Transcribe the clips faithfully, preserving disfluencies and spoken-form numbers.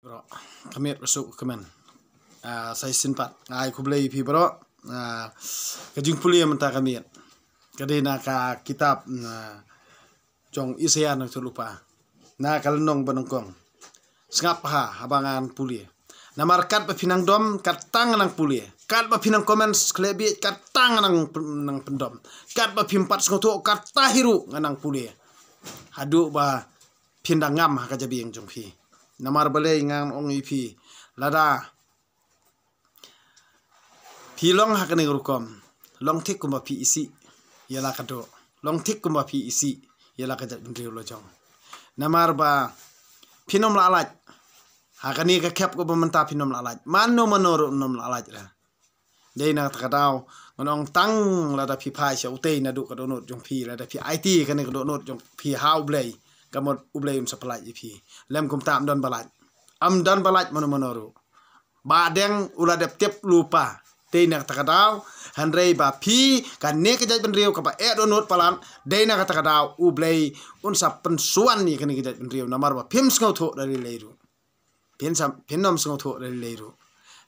Bro, ka miet ka suk ka men. Ah, sa shisien pat nga ai khublei ïa phi bro. Ah, ka jingpule mynta ka miet ka dei na ka kitab, ah, jong Isaïah nongthoh lypa, na ka lynnong ba nyngkong. Sngap ha haba ngan pule. Namar katba phi nang dom, kata ngan nang pule. Katba phi nang comment khlem bieit, kata ngan nang, nang pyndom. Katba phim pat sngewthuh, kata hi ruh ngan nang pule. Haduh ba phin da ngam ha ka jabieng jong phi. Namar balei ngan ong ïa phi, lada phi long ha kane ka rukom, long thik kumba phi isih ïa la ka doh, long thik kumba phi isih ïa la ka jaitbynriew la jong. Namar ba phin ym lah lait ha kane ka khep kaba mynta, phin ym lah lait. Mano mano ruh ym lah lait re. Dei na kata ka daw ngan ong, tang lada phi phai sha utei naduh ka dohnud jong phi, lada phi aiti kane ka dohnud jong phi ha U Blei, ka mut U Blei un sa pynlait ïa phi. Lem kumta ym don ba lait, ym don ba lait mano mano ruh. Ba dang u la dep tip lypa. Dei na kata ka daw, hynrei ba phi kane ka jaitbynriew kaba eh dohnud palat, dei na kata ka daw U Blei un sa pynshuwa ïa kane ka jaitbynriew, namar ba phim sngewthuh da lei lei ruh. Phin sa, phin ym sngewthuh da lei lei ruh.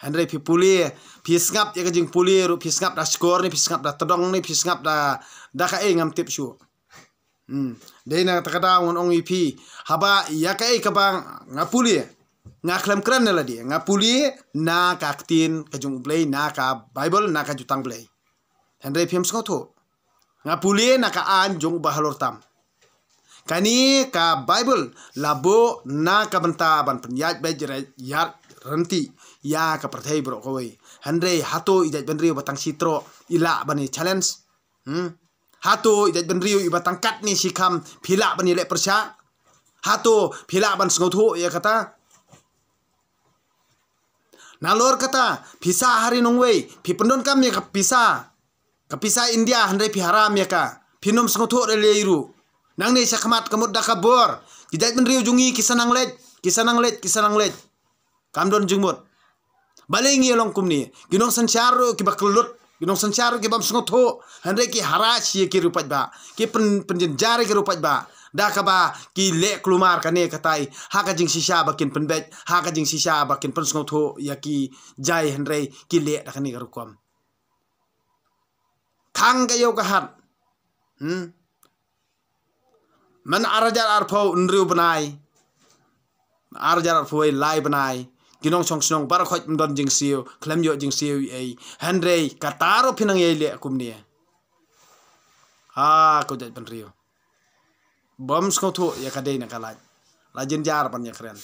Hynrei phi pule, phi sngap ïa ka jingpule ruh, phi sngap da shkor ne, phi sngap da tdong ne, phi sngap da, da kaei ngam tip shuh. Hmm. Dei na kata ka daw ngan ong ïa phi, haba ïa kaei kaba nga pule, nga khlem kren na lade, nga pule na ka ktien ka jong U Blei, na ka Baibl, na ka Jutang Blei. Hynrei phim sngewthuh. Nga pule na ka aiñ jong U Bahalor tam. Kane ka Baibl la buh na ka bynta ban pynïaid beit ïaid ryntih ïa ka pyrthei baroh kawei. Hynrei hato i jaitbynriew ba tang shi troh i lah ban ïa challenge? Hmm? Hato i jaitbynriew iba tang katne shi kham phi lah ban ïaleh pyrshah? Hato phi lah ban sngewthuh ïa kata? Nalor kata, pisa ha ri nongwei, phi pyndonkam ïa ka pisa, ka pisa India, hynrei phi haram ïa ka, phin ym sngewthuh da lei ruh. Nangne shakhmat ka mut da ka bor, ki jaitbynriew jong ngi ki sa nang leit, ki sa nang leit, ki sa nang leit. Kam don jingmut. Balei ngi long kumne? Ki nongsynshar ruh kiba kyllut, ki nongsynshar ruh ki bym sngewthuh, hynrei ki harass ïa ki riewpaidbah, ki pyn, pynjynjar ïa ki riewpaidbah da kaba ki leh kulmar kane katai ha ka jingshisha ba kin pynbeit, ha ka jingshisha ba kin pynsngewthuh ïa ki jai, hynrei ki leh da kane ka rukom. Khang ka ïew ka hat. Hmm. Mynta ar hajar arphew hynriew bnai, ar hajar arphew wei lai bnai, ki nongshong shnong baroh khoit ym don jingsiew, khlem ïoh jingsiew ei ei. Hynrei kata ruh phi nang ïai leh kumne. Ha, ko jaitbynriew, bym sngewthuh ïa ka dei na ka lait. La jynjar ban ïakren.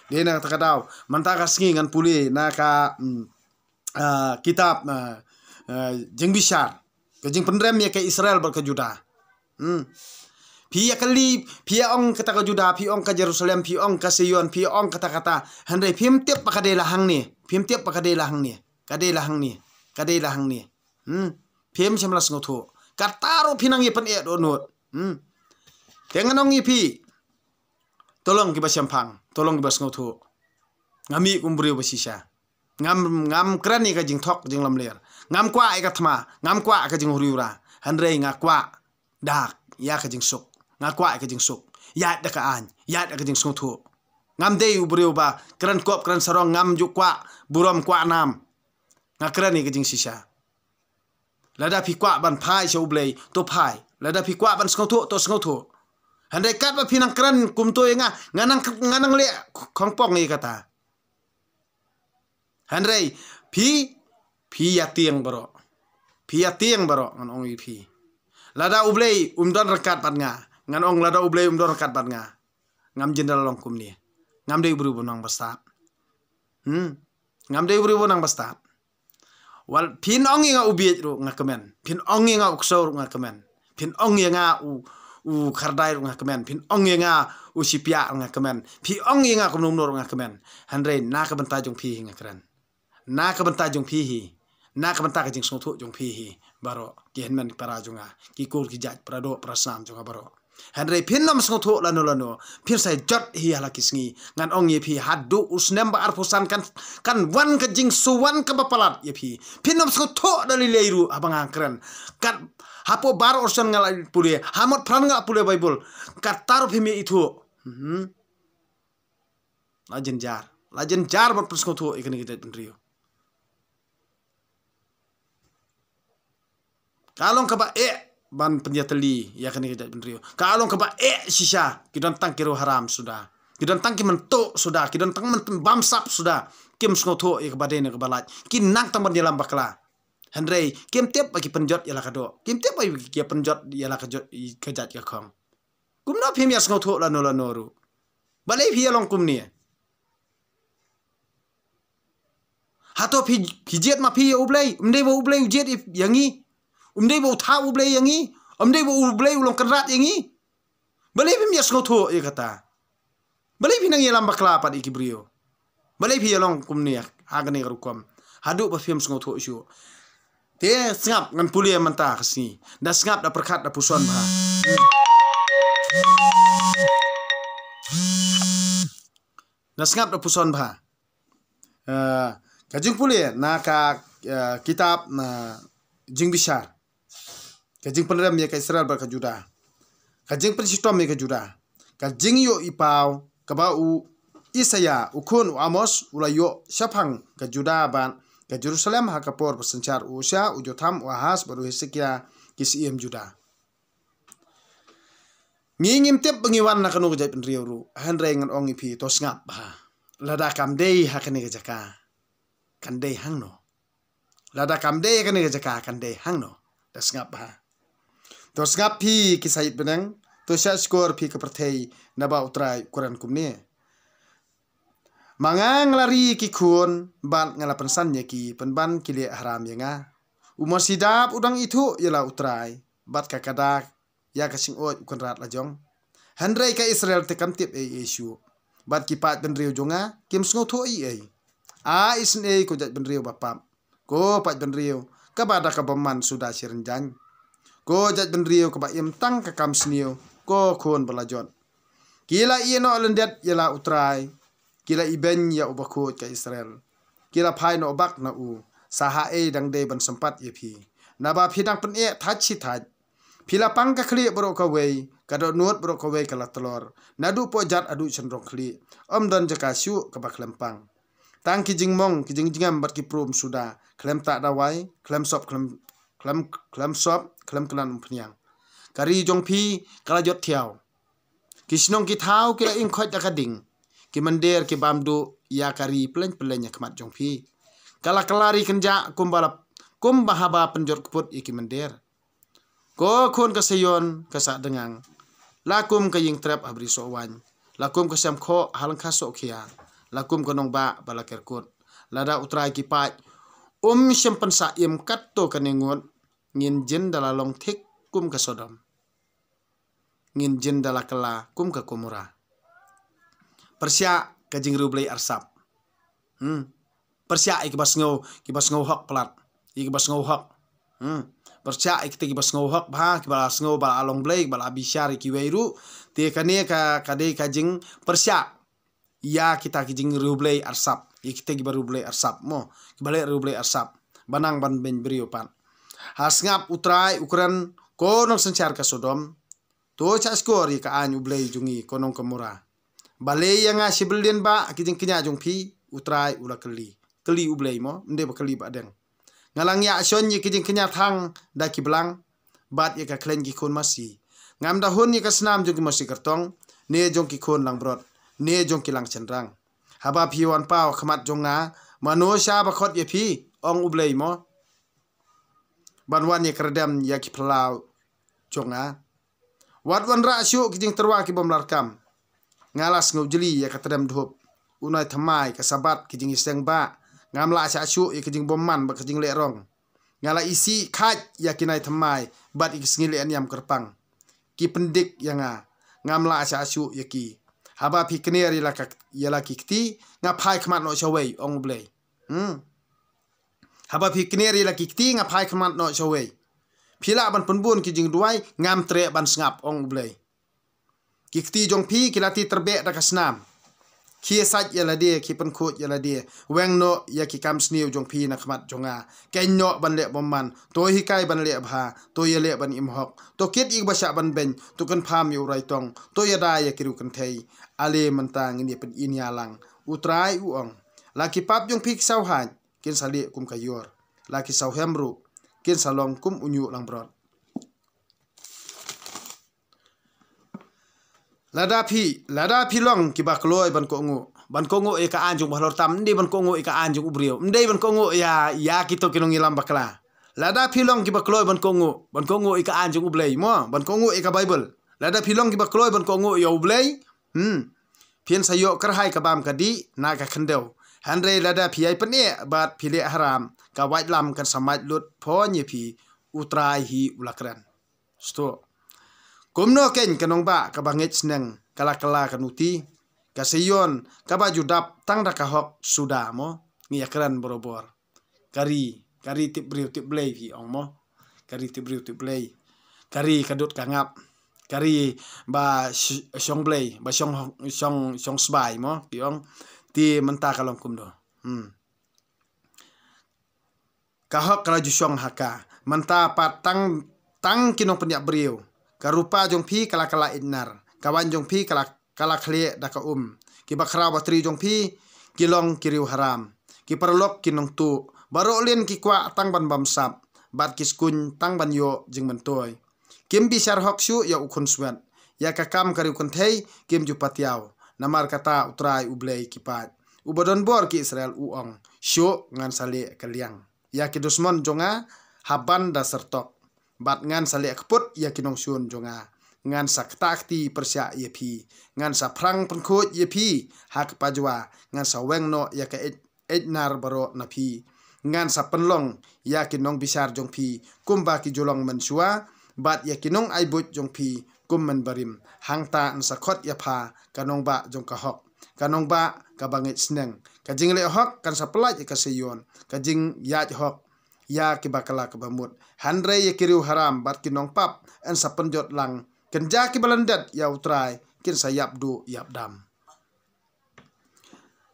Dei na kata ka daw, mynta ka sngi ngan pule na ka, mm, ah, kitab, ah, ah, Jingbishar, ka jingpynrem ïa ka Israel bad ka Judah. Hmm. Phi ïa kylli, phi ïa ong kata ka Judah, phi ong ka Jerusalem, phi ong ka Sion, phi ong kata kata. Hynrei phim tip ba ka dei la hangne, phim tip ba ka dei la hangne, ka dei la hangne, ka dei la hangne. Hmm. Phim shym la sngewthuh. Kata ruh phi nang ïa pyneh dohnud. Hmm. Te ngan ong ïa phi, to long kiba shemphang, to long kiba sngewthuh. Nga mih kum briew ba shisha. Ngam, ngam kren ïa ka jingthok jinglamler. Ngam kwah ïa ka thma, ngam kwah ïa ka jinghur hura. Hynrei nga kwah da ïa ka jingsuk. Nga kwah ïa ka jingsuk. Ïaid da ka aiñ, ïaid da ka jingsngewthuh. Ngam dei u briew ba kren kop kren sarong, ngam ju kwah burom kwah nam. Nga kren ïa ka jingshisha. Lada phi kwah ban phai sha U Blei, to phai. Lada phi kwah ban sngewthuh, to sngewthuh. Hynrei katba phi nang kren kumto ïa nga, nga nang, nga nang leh khongpong ïa kata. Hynrei phi, phi ïa tieng baroh. Phi ïa tieng baroh, ngan ong ïa phi. Lada U Blei um don ryngkat bad nga, ngan ong, lada U Blei um don ryngkat bad nga, ngam jin da long kumne. Ngam dei u briew ba nang bastad. Hmm. Ngam dei u briew ba nang bastad. Wat phin ong ïa nga u bieit ruh nga kmen. Phin ong ïa nga u ksew ruh nga kmen. Phin ong ïa nga u, u khyrdai ruh nga kmen. Phin ong ïa nga u shiphiah ruh nga kmen. Phi ong ïa nga kumno kumno ruh nga kmen. Hynrei na ka bynta jong phi hi nga kren. Na ka bynta jong phi hi. Na ka bynta ka jingsngewthuh jong phi hi. Baroh ki hynmen ki para jong nga, ki kur ki jait, para doh para snam jong nga baroh. Hynrei phin ym sngewthuh lano lano, phin sa jot hi ha la ki sngi. Ngan ong ïa phi, haduh u snem ba arphew san kan, kan wan ka jingsuan kaba palat ïa phi. Phin ym sngewthuh da lei lei ruh haba nga kren. Kat hapoh baroh u snem nga la pule, ha mut pran nga la pule Baibl. Kata ruh phim ïa ithuh. Hmm. La jynjar, La jynjar ban pynsngewthuh ïa kane ka jaitbynriew. Ka long kaba eh ban pynïatylli ïa kane ka jaitbynriew. Ka long kaba eh shisha, ki don tang ki riewharam suda. Ki don tang ki myntuh suda, ki don tang myntuh bamsap suda. Kim sngewthuh ïa kaba dei ne kaba lait. Ki nang tang ban ïalam bakla. Hynrei kim tip ba ki pynjot ïa la ka doh. Kim tip ba ki pynjot ïa la ka jot, ka jait ka khong. Kumno phim ïa sngewthuh lano lano ruh? Balei phi ïa long kumne? Hato phi, phi jied ma phi ïa U Blei? Ym dei ba U Blei u jied ïa ngi? Ym dei ba u thaw U Blei ïa ngi? Ym dei ba U Blei u long kynrad ïa ngi? Balei phim ïa sngewthuh ïa kata? Balei phi nang ïalam bakla pat ïa ki briew? Balei phi ïa long kumne ha kane ka rukom? Haduh ba phim sngewthuh shuh. Te sngap, ngan pule mynta ka sngi. Da sngap, da pyrkhat, da puson bha. Da sngap, da puson bha. Eh, ka jingpule na ka, eh, kitab na Jingbishar. Ka jingpynrem ïa ka Israel bad ka Juda. Ka jingpynshitom ïa ka Juda. Ka jingïohi paw kaba u Isaiah, u khun u Amos, u la ïoh shaphang ka Juda bad ka Jerusalem ha ka por ba synshar u Usia, u Jotham, u Ahaz bad u Hesekia, ki siem Juda. Ngi ngim tip ba ngi wan na kano ka jaitbynriew ruh, hynrei ngan ong ïa phi, to sngap bha. Lada kam dei ha kane ka jaka, kan dei hangno? Lada kam dei ha kane ka jaka, kan dei hangno? To sngap bha. To sngap phi ki said bneng, to shahshkor phi ka pyrthei, naba U Trai u kren kumne: Ma nga nga la ri ïa ki khun, bad nga la pynsan ïa ki, pynban ki leh haram ïa nga. U masi dap u dang ithuh ïa la U Trai, bad ka kada ïa ka shngoit u kynrad la jong. Hynrei ka Israel te kam tip ei ei shuh, bad ki paid bynriew jong nga kim sngewthuh ei ei. A isynei ko jaitbynriew ba pap, ko paid bynriew kaba da ka bymman suda shi rynjang, ko jaitbynriew kaba im tang ka kam sniew, ko khun ba la jot. Ki la ïeh noh lyndet ïa la U Trai, ki la ibeiñ ïa u bakhuid ka Israel. Ki la phai noh bak na u, sa ha ei dang dei ban sympat ïa phi? Naba phi dang pyneh thait shi thait. Phi la pang ka khlieh baroh kawei, ka dohnud baroh kawei ka la tlor. Naduh pohjat haduh shynrong khlieh, ym don jaka shuh kaba khlem pang. Tang ki jingmong, ki jingjngem bad ki prum suda, khlem tah dawai, khlem sop, khlem, khlem, khlem sop, khlem kynnan umphniang. Ka ri jong phi ka la jot thiaw. Ki shnong ki thaw ki la ing khoit da ka ding. Ki mynder ki bam duh ïa ka ri pyllein pyllein ha khmat jong phi. Ka la kylla ri kynjah kumba la, kumba haba pynjot kput ïa ki mynder. Ko khun ka Seion ka sah dngang, la kum ka ïing trep ha bri soh waiñ, la kum ka sem khoh ha lyngkha soh khia, la kum ka nongbah ba la kerkut. Lada U Trai ki paid um shym pynsah im katto katne ngut, ngin jin da la long thik kum ka Sodom. Ngin jin da la kylla kum ka Komora. Pyrshah ka jingriewblei arsap. Hmm. Pyrshah ïa kiba sngew, kiba sngew hok palat. Ïa kiba sngew hok. Hmm. Pyrshah ïa kita kiba sngew hok bha, kiba la sngew ba la long blei, kiba la bishar ïa kiwei ruh. Te kane ka, ka dei ka jingpyrshah ïa kita ki jingriewblei arsap, ïa kita kiba riewblei arsap mo, kiba leh riewblei arsap, ba nang ban beiñ briew pat. Ha sngap U Trai u kren, ko nongsynshar ka Sodom, to shahshkor ïa ka aiñ U Blei jong ngi, ko nong Komora. Balei ïa nga shi billion bah ki jingkñia jong phi? U Trai u la kylli. Kylli U Blei mo, ym dei ba kylli Bahdeng. Nga la ngiah shon ïa ki jingkñia thang da ki blang, bad ïa ka khleiñ ki khun masi. Ngam da hun ïa ka snam jong ki masi kyrtong, ne jong ki khun langbrot, ne jong ki lang shynrang. Haba phi wan paw ha khmat jong nga, mano sha ba khot ïa phi? Ong U Blei mo. Ban wan ïa kyrdem ïa ki phyllaw jong nga. Wat wanrah shuh ki jingtyrwa ki bym larkam. Nga la sngewjli ïa ka tdem dhup, u nai thymmai, ka Sabbath, ki jingïaseng bah. Ngam lah shah shuh ïa ki jingbymman bad ki jingleh rong. Nga la isih khaid ïa ki nai thymmai bad ïa ki sngi leh niam kyrpang. Ki pyndik ïa nga, ngam lah shah shuh ïa ki. Haba phi kner ïa la ka, ïa la ki kti, nga phai khmat noh shawei, ong U Blei. Hmm. Haba phi kner ïa la ki kti, nga phai khmat noh shawei. Phi lah ban pynbun ki jingduwai, ngam treh ban sngap, ong U Blei. Ki kti jong phi ki la tih tyrbeh da ka snam. Khie sait ïa lade, khie pynkhuid ïa lade. Weng noh ïa ki kam sniew jong phi na khmat jong nga. Keiñ noh ban leh bymman. To hikai ban leh bha. To ïaleh ban im hok. To kit ïa kiba shah ban beiñ. To kynpham ïa u raitong. To ïada ïa ki riewkynthei. Ale mynta ngin ïa pyn-i nia lang. U Trai u ong, la ki pap jong phi ki sawhait kin sa lieh kum ka ïor, la ki sawhem ruh kin sa long kum u ñiuh langbrot. Lada phi, lada phi long kiba kloi ban kohnguh, ban kohnguh ïa ka aiñ jong u bahalor tam, ym dei ban kohnguh ïa ka aiñ jong u briew, ym dei ban kohnguh ïa, ïa kito ki nongïalam bakla. Lada phi long kiba kloi ban kohnguh, ban kohnguh ïa ka aiñ jong U Blei mo, ban kohnguh ïa ka Baibl. Lada phi long kiba kloi ban kohnguh ïa U Blei, hmm, phin sa ïoh kyrhai ka bam ka dih na ka khyndew. Hynrei lada phi ïai pyneh bad phi leh haram, ka waitlam kan sa mait lut pon ïa phi, U Trai hi u la kren. Sdang. Kumno kein ka nongbah kaba ngeit sneng, ka la kylla ka nuti, ka Sion kaba ju dap tang da ka hok suda mo, ngi ïakren barobor. Ka ri, ka ri tip briew tip Blei phi ong mo. Ka ri tip briew tip Blei. Ka ri ka dud ka ngap. Ka ri ba sh-, shong Blei, ba shong, shong, shong sbai mo, phi ong. Te mynta ka long kumno. Hmm. Ka hok ka la ju shong ha ka. Mynta pat tang, tang ki nongpynïap briew. Ka rupa jong phi ka la, ka la itnar. Ka waiñ jong phi ka la, ka la khlieh da ka um. Ki bakhraw batri jong phi ki long ki riewharam. Ki paralok ki nongtuh. Baroh lin ki kwah tang ban bamsap. Bad ki skuiñ tang ban ïoh jingmyntoi. Kim bishar hok shuh ïa u khunswet. Ïa ka kam ka riewkynthei kim ju patiaw. Namar kata U Trai U Blei ki paid, uba don bor ki Israel u ong, shuh ngan sa leh ka liang ïa ki dusmon jong nga ha ban da syrtok. Bad ngan sa leh kput ïa ki nongshun jong nga. Ngan sa ktah kti pyrshah ïa phi. Ngan sa phrang pynkhuid ïa phi ha ka pajwa. Ngan sa weng noh ïa ka eit, eitnar baroh na phi. Ngan sa pynlong ïa ki nongbishar jong phi kumba ki ju long mynshuwa, bad ïa ki nongai buit jong phi kum mynbarim. Hangta yn sa khot ïa pha ka nongbah jong ka hok, ka nongbah kaba ngeit sneng. Ka jingleh hok kan sa pyllait ïa ka Sion, ka jingïaid hok ïa kiba kylla kaba mut. Hynrei ïa ki riewharam bad ki nongpap yn sa pynjot lang. Kynja kiba lyndet ïa U Trai kin sa ïap duh ïap dam.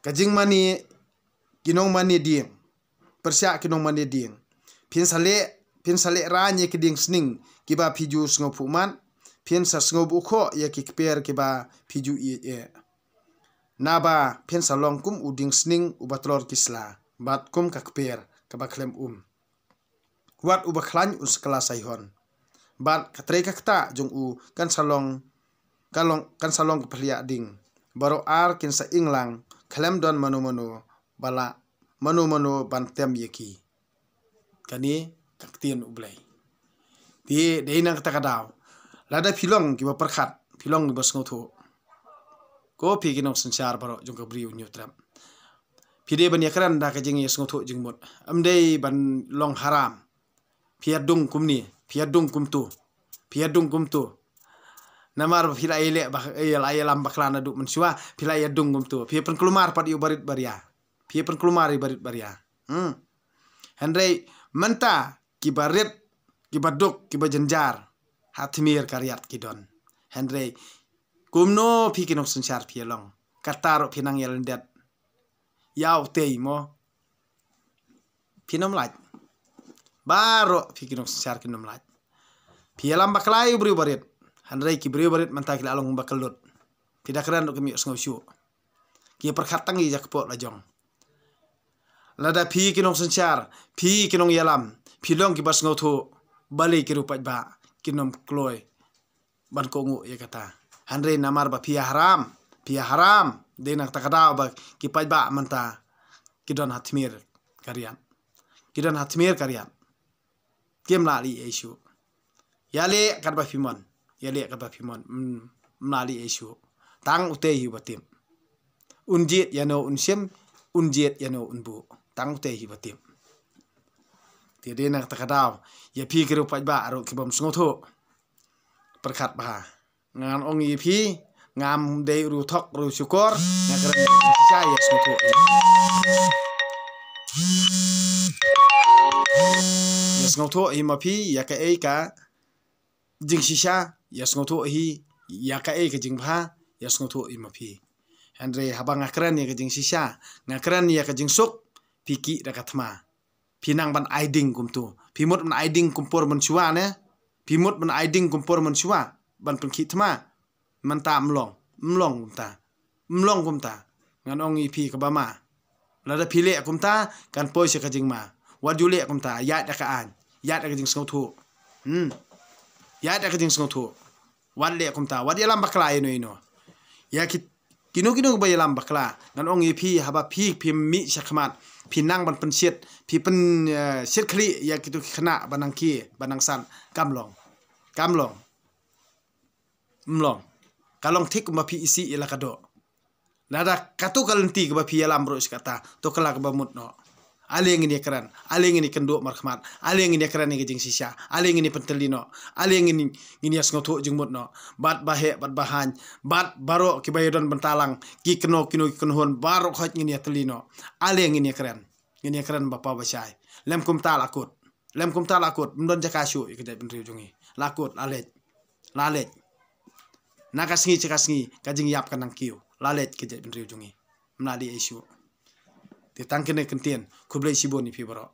Ka jingmane ki nongmane dieng. Pyrshah ki nongmane dieng. Phin sa leh, phin sa lehraiñ ïa ki dieng sning kiba phi ju sngewphuh mat. Phin sa sngewbha khoh ïa ki kper kiba phi ju ïeit eh. Naba phin sa long kum u dieng sning uba tlor ki sla, bad kum ka kper kaba khlem um. Wat uba khlaiñ un sa kylla saihon. Bad ka trei ka ktah jong u kan sa long, ka long, kan sa long ka phliah ding. Baroh ar kin sa ing lang, khlem don mano mano ba lah mano mano ban tem ïa ki. Kane ka ktien U Blei. Te dei na kata ka daw, lada phi long kiba pyrkhat, phi long kiba sngewthuh, ko phi ki nongsynshar baroh jong ka Bri U Hynñiewtrep, phi dei ban ïakren da ka jingïasngewthuh jingmut. Ym dei ban long haram. Phi ïadung kumne, phi ïadung kumto, phi ïadung kumto. Namar ba phi la ïaleh ba, eh, la ïalam bakla naduh mynshuwa, phi la ïadung kumto. Phi pynkulmar pat ïa u barit baria. Phi pynkulmar ïa u barit baria. Hmm. Hynrei mynta kiba rit, kiba duk, kiba jynjar, ha thmier ka riat ki don. Hynrei kumno phi ki nongsynshar phi ïa long? Kata ruh phi nang ïalyndet. Ïa utei mo. Phin ym lait. Baroh phi ki nongsynshar kin ym lait. Phi ïalam bakla ïa u briew barit. Hynrei ki briew barit mynta ki la long ba kyllut. Phi da kren ruh kim ïohsngew shuh. Ki pyrkhat tang ïa ka pok la jong. Lada phi ki nongsynshar, phi ki nongïalam, phi long kiba sngewthuh, balei ki riewpaidbah kin ym kloi ban kohnguh ïa kata? Hynrei namar ba phi ïa haram, phi ïa haram. Dei na kata ka daw ba ki paidbah mynta ki don ha thmier ka riat. Ki don ha thmier ka riat. Kim lah leh ei shuh. Ïaleh katba phi mon. Ïaleh katba phi mon. Ym, ym lah leh ei shuh. Tang utei hi uba tip. Un jied ïano un shim, un jied ïano un buh. Tang utei hi uba tip. Te dei na kata ka daw, ïa phi ki riewpaidbah ruh kibym sngewthuh, pyrkhat bha. Ngan ong ïa phi, ngam dei ruh thok ruh shukor, nga kren ïa ka jingshisha, ïa sngewthuh. Ïa sngewthuh hi ma phi ïa kaei ka jingshisha, ïa sngewthuh hi ïa kaei ka jingbha, ïa sngewthuh hi ma phi. Hynrei haba nga kren ïa ka jingshisha, nga kren ïa ka jingsuk, phi kih da ka thma. Phi nang ban ai ding kumto. Phi mut ban ai ding kum por mynshuwa ne. Phi mut ban ai ding kum por mynshuwa ban pynkhih thma. Mynta ym long, ym long kumta. Ym long kumta. Ngan ong ïa phi kaba ma. Lada phi leh kumta, kan poi sha ka jingma. Wat ju leh kumta, ïaid da ka aiñ. Ïaid da ka jingsngewthuh. Hmm. Ïaid da ka jingsngewthuh. Wat leh kumta, wat ïalam bakla ïano ïano. Ïa ki, kino kino ba ïalam bakla. Ngan ong ïa phi, haba phi, phi mih sha khmat. Phi nang ban pynshit, phi pyn, eh, shit khlieh, ïa kito ki khynnah ba nang ki, ba nang san. Kam long. Kam long. Ym long. Ka long thik kumba phi isih ïa la ka doh. Lada kato ka lynti kaba phi ïalam ruh shi katta, to ka la kaba mut noh. Ale ngin ïakren, ale ngin ïakynduh markhmat, ale ngin ïakren ïa ka jingshisha, ale ngin ïapyntylli noh, ale ngin, ngin ïasngewthuh jingmut noh. Bad ba heh, bad ba haiñ, bad baroh kiba ïadon bynta lang, ki kynnoh, kino, ki kynhun, baroh khoit ngin ïatylli noh. Ale ngin ïakren, ngin ïakren ba paw ba shai. Lem kumta la kut. Lem kumta la kut, ym don jaka shuh ïa ka jaitbynriew jong ngi. La kut, la leit. La leit. Na ka sngi sha ka sngi, ka jingïap ka nang kiew. La leit ka jaitbynriew jong ngi. Ym la dei ei shuh. Te tang kine ki kyntien, khublei shibun ïa phi baroh.